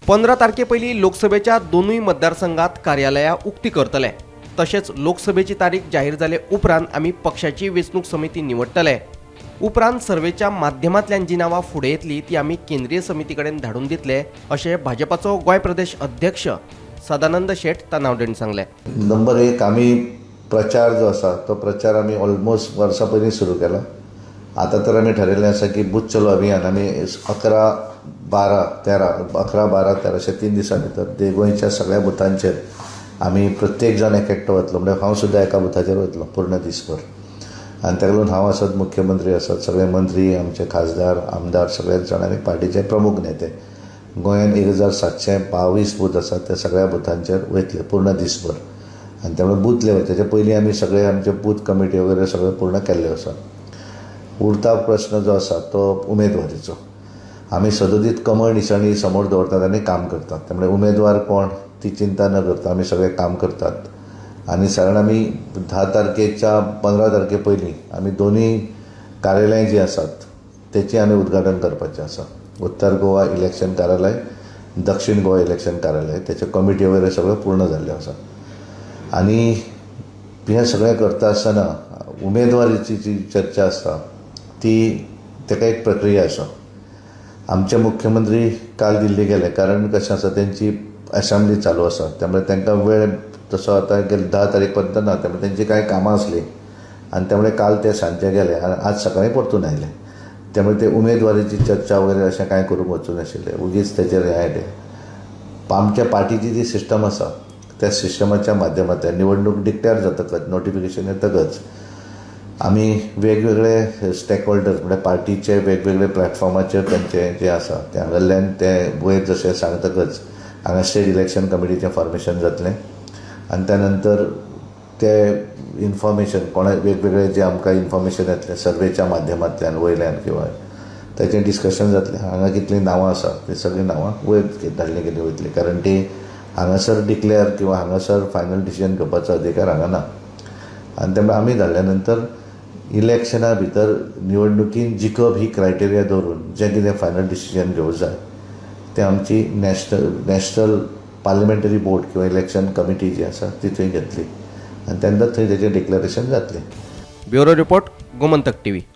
15 तारखे पयलीं लोकसभेच्या दोनूय मतदारसंघात कार्यालयां उक्ती करतले. तशेंच लोकसभेची तारीख जाहीर जाले उपरांत आमी पक्षाची वेंचणूक समिती निवडटले. उपरांत सर्वेच्या माध्यमांतल्यान जी नांवां फुडें येतली ती आमी केंद्रीय समिती कडेन धाडून दितले अशें भाजपाचो गोंय प्रदेश अध्यक्ष सदानंद शेट तानावडेन सांगलें. नंबर 1, आमी प्रचार जो आसा तो प्रचार आमी ऑलमोस्ट वर्सा पयलीं सुरू केला. आतां तर आमी ठरयल्लें आसा की बूथ चलो अभियान आमी 11, 12, 13, 11, 12, 13 अशे 3 दिसां भितर गोंयच्या सगळ्या बुथांचेर आमी प्रत्येक जाण एक एकटो वतलो. म्हणजे हांव सुद्दां एका बुथाचेर वतलो पूर्ण दीसभर. आनी ताका लागून हांव आसत, मुख्यमंत्री आसत, सगळे मंत्री, आमचे खासदार, आमदार, सगळेच जाण आनी पार्टीचे प्रमुख नेते गोंयांत 1722 बूथ आसात त्या सगळ्या बुथांचेर वयतले पूर्ण दीसभर. आनी त्यामुळे बूथ लेवल तेच्या पयलीं आमी सगळे आमचे बूथ कमिटी वगैरे सगळें पूर्ण केल्ले आसा. उरता प्रश्न जो आसा तो उमेदवारीचो. आमी सदोदीत कमळ निशाणी समोर दवरतात आनी काम करतात. त्यामुळे उमेदवार कोण ती चिंता न करता आमी सगळे काम करतात. आनी साधारण आमी 10 तारखेच्या 15 तारखे पयलीं आमी दोनूय कार्यालयां जीं आसात तेचें आमी उद्घाटन करपाचें आसा. उत्तर गोवा इलेक्शन कार्यालय, दक्षिण गोवा इलेक्शन कार्यालय, तेचे कमिटी वगैरे सगळें पूर्ण जाल्लें आसा. आनी हें सगळें करता आसतना उमेदवारीची जी चर्चा आसता ती ताका एक प्रक्रिया आसा. आमचे मुख्यमंत्री काल दिल्ली गेले कारण कशें आसा तेंची असेंब्ली चालू आसा, त्यामुळे तांकां वेळ तसो आतां गेले 10 तारीख पर्यंत ना, त्यामुळे तेंची कांय कामां आसलीं आनी त्यामुळे काल ते सांजचे गेले आनी आज सकाळीं परतून आयले. त्यामुळे ते उमेदवारीची चर्चा वगैरे अशें कांय करूंक वचूं नाशिल्लें, उगीच तेचेर हें आयलें. आमच्या पार्टीची जी सिस्टम आसा त्या सिस्टमाच्या माध्यमांतल्यान निवडणूक डिक्लेअर जातकच, नोटिफिकेशन येतकच आमी वेगवेगळे स्टेक होल्डर्स म्हणजे पार्टीचे वेगवेगळे प्लॅटफॉर्माचेर तेंचे जे आसा ते हांगासरल्यान ते वयर जशें सांगतकच हांगा स्टेट इलेक्शन कमिटीचें फॉर्मेशन जातलें आनी त्या नंतर ते इन्फॉर्मेशन कोणा वेगवेगळे जे आमकां इन्फॉर्मेशन येतलें सर्वेच्या माध्यमांतल्यान वयल्यान किंवा ताचें डिस्कशन जातलें. हांगा कितलीं नांवां आसा ती सगळीं नांवां वयर धाडलीं गेलीं वयतलीं, कारण ती हांगासर डिक्लेअर किंवा हांगासर फायनल डिसिजन घेवपाचो अधिकार हांगा ना. आनी त्यामुळे आमी धाडल्या नंतर इलेक्शना भितर निवडणुकीन जिखप ही क्रायटेरिया दवरून जें कितें फायनल डिसिजन घेवंक जाय तें आमची नॅशनल पार्लिमेंटरी बोर्ड किंवा इलेक्शन कमिटी जी आसा ती थंय घेतली आनी तेन्ना थंय तेचें डिक्लेरेशन जातलें. Bureau report, Gomantak TV.